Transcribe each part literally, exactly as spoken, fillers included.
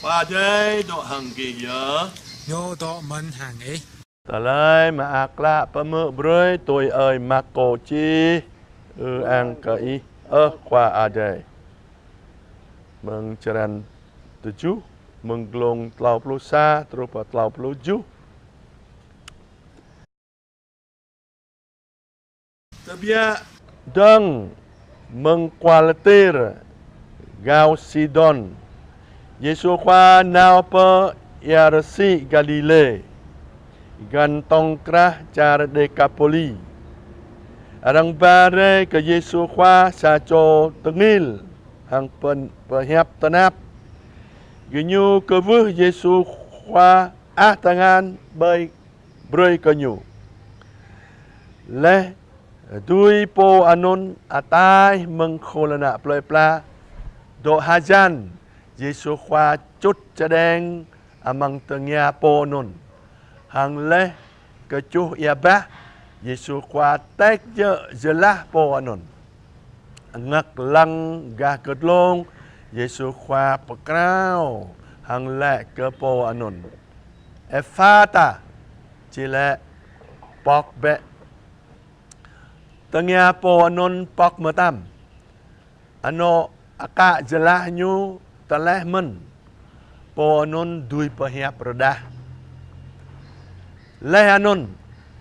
Khua Adai dŏ hăng gih yơh. Ñu dŏ mơ̆n hăng ih. Tơlơi mơak klă pơhmư̆ brơi tui ơi Markô čih. Ư-ang kơ Ih, ơ Khua Adai. Mơ̆ng črăn tơjuh, mơ̆ng glông klâo pluh sa truh pơ klâo pluh tơjuh. Tơbiă dơ̆ng mơ̆ng kual Tir, gao Sidôn, Yêsu Khua nao pơ ia rơsĭ Galilê, găn tŏng krah čar Đêkapôli. Arăng ba rai kơ Yêsu Khua sa čô tơngil hăng pơ-, pơhiăp tơnap. Gơñu kwưh Yêsu Khua ah tơngan ƀơi brơi kơ ñu. Laih dưi pô anŭn ataih mơ̆ng khul ană plơi pla dŏ hơjăn, Yêsu Khua čut čơđeng amăng tơngia pô anŭn. Hăng laih kơčuh ia bah, Yêsu Khua tĕk jơ̆ jơlah pô anŭn. Ngăk lăng gah kơdlông, Yêsu Khua pơkrao hăng laĭ kơ pô anŭn: Êphata, či laĭ: Pŏk bĕ. Tơngia pô anŭn pŏk mơtam. Anŏ akă jơlah ñu tơleh mơ̆n, pô anŭn dưi pơhiăp rơđah. Laih anŭn,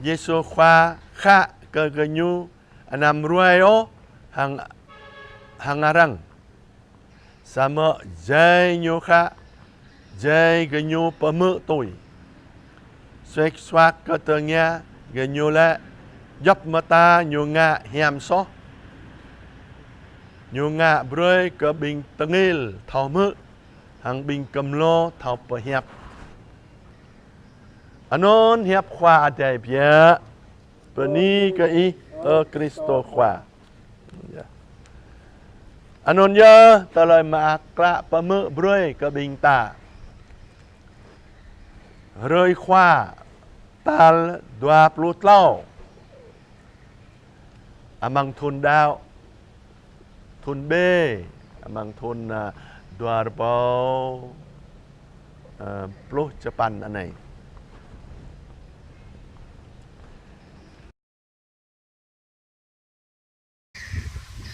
Yêsu Khua khă kơ gơñu anăm ruai ôh hăng, hăng arăng. Samơ̆ jai ñu khă, jai gơñu pơhmư̆ tui. Suek suak kơ tơngia, gơñu laĭ: Djŏp mơta ñu ngă hiam soh. Ñu ngă brơi kơ ƀing tơngil thâo hmư̆, hăng ƀing kơmlô thâo pơhiăp. Anŭn hiăp Khua Adai biă. Bơni kơ Ih, ơ Kristô Khua. Yơh. Anŭn yơh tơlơi mơak klă pơhmư̆ brơi kơ ƀing ta. Hrơi Khua tal dua pluh klâo amăng thun đăo, thun B, amăng thun, a, dua rơbâo, a, pluh čơpăn anai.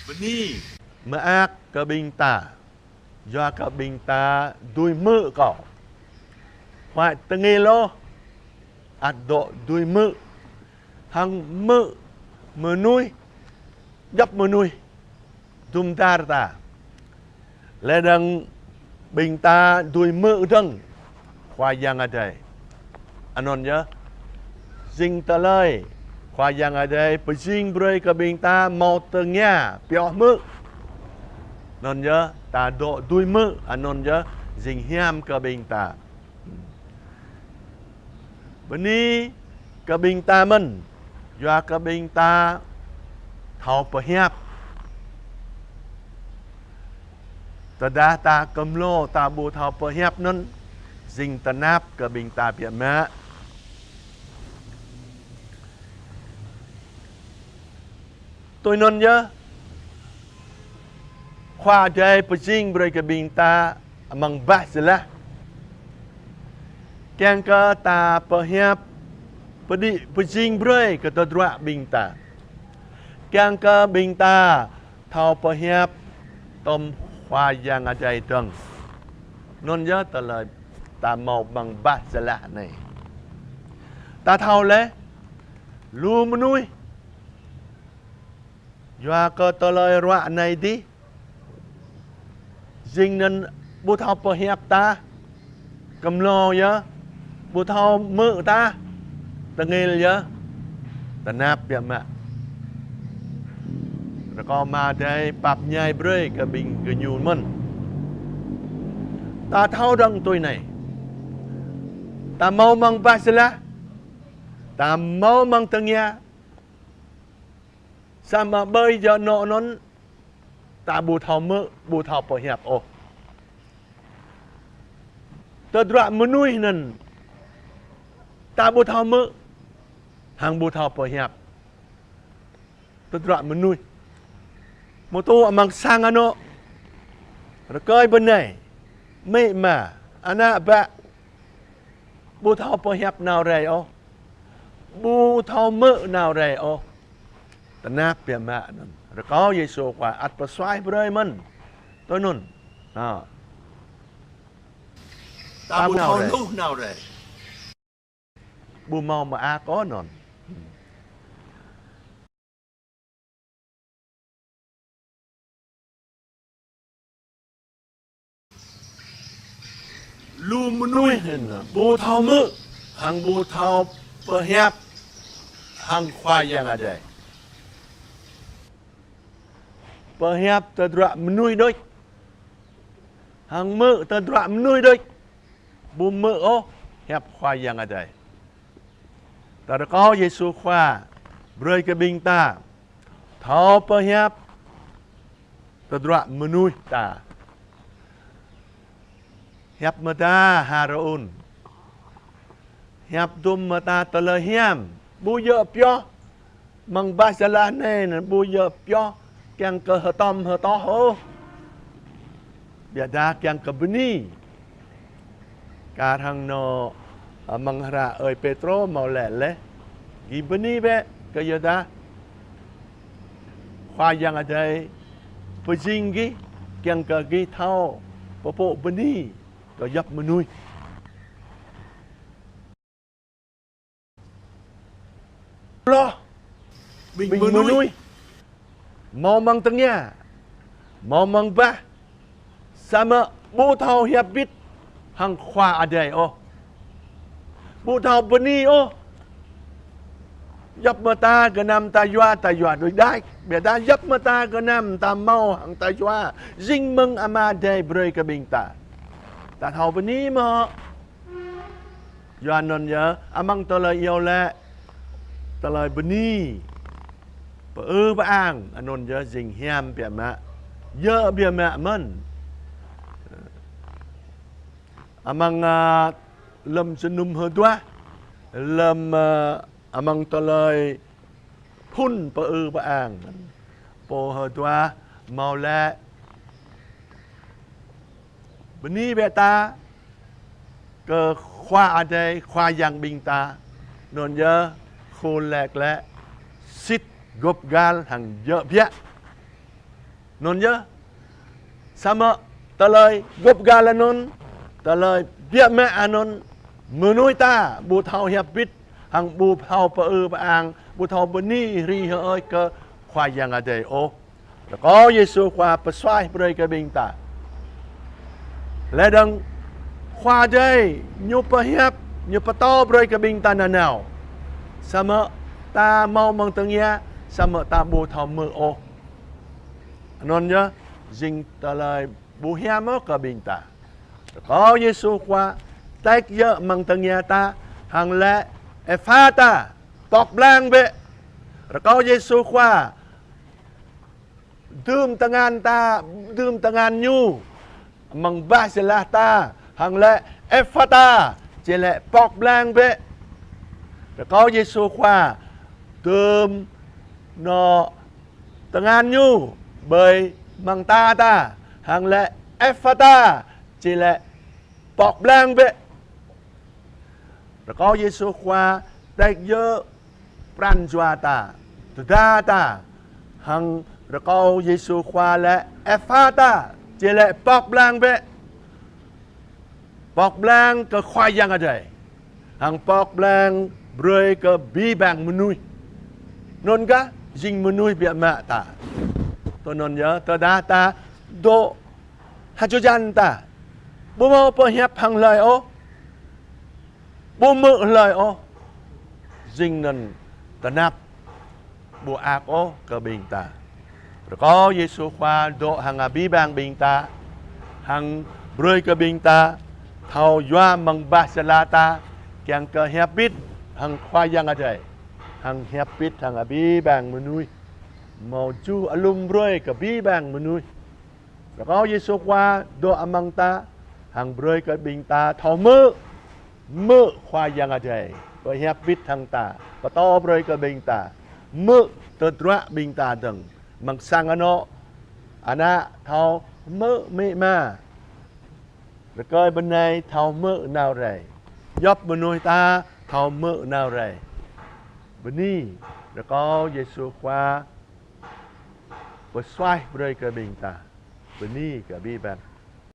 Bơni mơak kơ ƀing ta, yua kơ ƀing ta dưi hmư̆ kâo. Huai tơngil ôh, ăt dŏ dưi hmư̆, hăng hmư̆ mơnuih, djŏp mơnuih, jum dar ta. Laih dơ̆ng ƀing ta dưi hmư̆ dơ̆ng Khua Yang Adai. Anŭn yơh, jing tơlơi Khua Yang Adai pơjing brơi kơ ƀing ta hmâo tơngia pioh hmư̆. Anŭn yơh, ta dŏ dưi hmư̆, anŭn yơh, jing hiam kơ ƀing ta. Bơni kơ ƀing ta mơ̆n, yua kơ ƀing ta thâo pơhiăp. Tơdah ta kơmlô ta ƀu thâo pơhiăp anŭn, jing tơnap kơ ƀing ta biă mă. Tui anŭn yơh, Khua Adai pơjing brơi kơ ƀing ta amăng bah jơlah. Kiăng kơ ta pơhiăp, pơđĭ pơjing brơi kơ tơdruă ƀing ta. Kiăng kơ ƀing ta thâo pơhiăp tŏm Khua Yang Adai dơ̆ng. Anŭn yơh tơlơi ta hmâo amăng bah jơlah anai. Ta thâo laih, lu mơnuih yua kơ tơlơi ruă anai dih, jing anŭn ƀu thâo pơhiăp tah, kơmlô yơh, ƀu thâo hmư̆ tah, tơngil yơh, tơnap biă mă. Rơkâo Ama Adai pap ñai brơi kơ ƀing gơñu mơ̆n. Ta thâo dơ̆ng tui anai. Ta hmâo amăng bah jơlah, ta hmâo amăng tơngia, samơ̆ ƀơi yơh anŏ anŭn ta ƀu thâo hmư̆, ƀu thâo pơhiăp ôh. Tơdruă mơnuih anŭn ta ƀu thâo hmư̆, hăng ƀu thâo pơhiăp. Tơdruă mơnuih. Mơ̆ tŭ amăng sang anŏ, rơkơi bơnai, amĭ ama, ană bă ƀu thâo pơhiăp nao rai ôh, ƀu thâo hmư̆ nao rai ôh. Tơnap biă mă anŭn. Rơkâo Yêsu Khua ăt pơsuaih brơi mơ̆n. Tui anŭn. Ha. Ta ƀu thâo hluh nao rai. Ƀu hmâo mơak ôh anŭn. Lu mơnuih anŭn ƀu thâo hmư̆, hăng ƀu thâo pơhiăp hăng Khua Yang Adai. Pơhiăp tơdruă mơnuih đôč. Hăng hmư̆ tơdruă mơnuih đôč. Ƀu hmư̆ ôh hiăp Khua Yang Adai. Ta rơkâo Yêsu Khua brơi kơ ƀing ta thâo pơhiăp tơdruă mơnuih ta. Hiăp mơta ha rơun. Hiăp dŭm mơta tơlơi hiam. Ƀu djơ̆ pioh. Amăng bah jơlah anai anŭn ƀu djơ̆ pioh kiăng kơ hơtŏm hơtŏh ôh. Biă dah kiăng kơ bơni. Kar hăng anŏ, a, amăng hră ơi Pêtrô hmâo laĭ laih. Gih bơni bĕ, kơ yua dah Khua Yang Adai pơjing gih, kiăng kơ gih thâo pơpŭ bơni kơ djŏp mơnuih. Hloh ƀing mơnuih hmâo amăng tơngia, hmâo amăng bah, samơ̆ ƀu thâo hiăp bit hăng Khua Adai ôh. Ƀu thâo bơni ôh. Djŏp mơta gơnam ta yua, ta yua đôč đač. Biă dah djŏp mơta gơnam ta hmâo hăng ta yua jing mơ̆ng Ama Adai brơi kơ ƀing ta. Ta thâo bơni mơ̆? Yua anŭn yơh, amăng tơlơi iâu laĭ, tơlơi bơni, pơư pơang, anŭn yơh jing hiam biă mă, djơ̆ biă mă mơ̆n. Amăng, a, lơ̆m jơnum hơduah, lơ̆m, a, amăng tơlơi phŭn pơư pơang. Pô hơduah hmâo laĭ: Bơni bĕ ta kơ Khua Adai, Khua Yang ƀing ta. Anŭn yơh khul laĭ laĭ: Sĭt gop gal hăng djơ̆ biă. Anŭn yơh. Samơ̆ tơlơi gop gal anŭn, tơlơi biă mă anŭn, mơnuih ta ƀu thâo hiăp bit, hăng ƀu thâo pơư pơang, ƀu thâo bơni hrih hơơč kơ Khua Yang Adai ôh. Rơkâo Yêsu Khua pơsuaih brơi kơ ƀing ta. Lĕ dơ̆ng Khua Adai ñu pơhiăp, ñu pơtô brơi kơ ƀing ta nanao. Samơ̆ ta hmâo amăng tơngia, samơ̆ ta ƀu thâo hmư̆ ôh. Anŭn yơh, jing tơlơi ƀu hiam ôh kơ ƀing ta. Rơkâo Yêsu Khua tĕk djơ̆ amăng tơngia ta, hăng laĭ: Ephata, pŏk blang bĕ. Rơkâo Yêsu Khua dưm tơngan ta, dưm tơngan ñu amăng bah jơlah ta, hăng laĭ: Ephata, či laĭ: Pŏk blang bĕ. Rơkâo Yêsu Khua dưm anŏ tơngan ñu ƀơi mơta ta, hăng laĭ: Ephata, či laĭ: Pŏk blang bĕ. Rơkâo Yêsu Khua tĕk djơ̆ pran jua ta, tơda ta, hăng rơkâo Yêsu Khua laĭ: Ephata, či laĭ: Pŏk blang bĕ. Pŏk blang kơ Khua Yang Adai. Hăng pŏk blang brơi kơ abih bang mơnuih. Anŭn kah jing mơnuih biă mă ta. Tui anŭn yơh, tơdah ta dŏ hơjăn ta, ƀu hmâo pơhiăp hăng hlơi ôh, ƀu hmư̆ hlơi ôh, jing anŭn tơnap ƀu ak ôh kơ ƀing ta. Rơkâo Yêsu Khua dŏ hăng abih bang ƀing ta, hăng brơi kơ ƀing ta thâo yua amăng bah jơlah ta, kiăng kơ hiăp bit hăng Khua Yang Adai, hăng hiăp bit hăng abih bang mơnuih, hmâo juh alum brơi kơ abih bang mơnuih. Rơkâo Yêsu Khua dŏ amăng ta, hăng brơi kơ ƀing ta thâo hmư̆, hmư̆ Khua Yang Adai pơhiăp bit hăng ta, pơtô brơi kơ ƀing ta, hmư̆ tơdruă ƀing ta dơ̆ng. Amăng sang anŏ, ană thâo hmư̆ amĭ ama. Rơkơi bơnai thâo hmư̆ nao rai. Djop mơnuih ta thâo hmư̆ nao rai. Bơni rơkâo Yêsu Khua pơsuaih brơi kơ ƀing ta. Bơni kơ abih bang.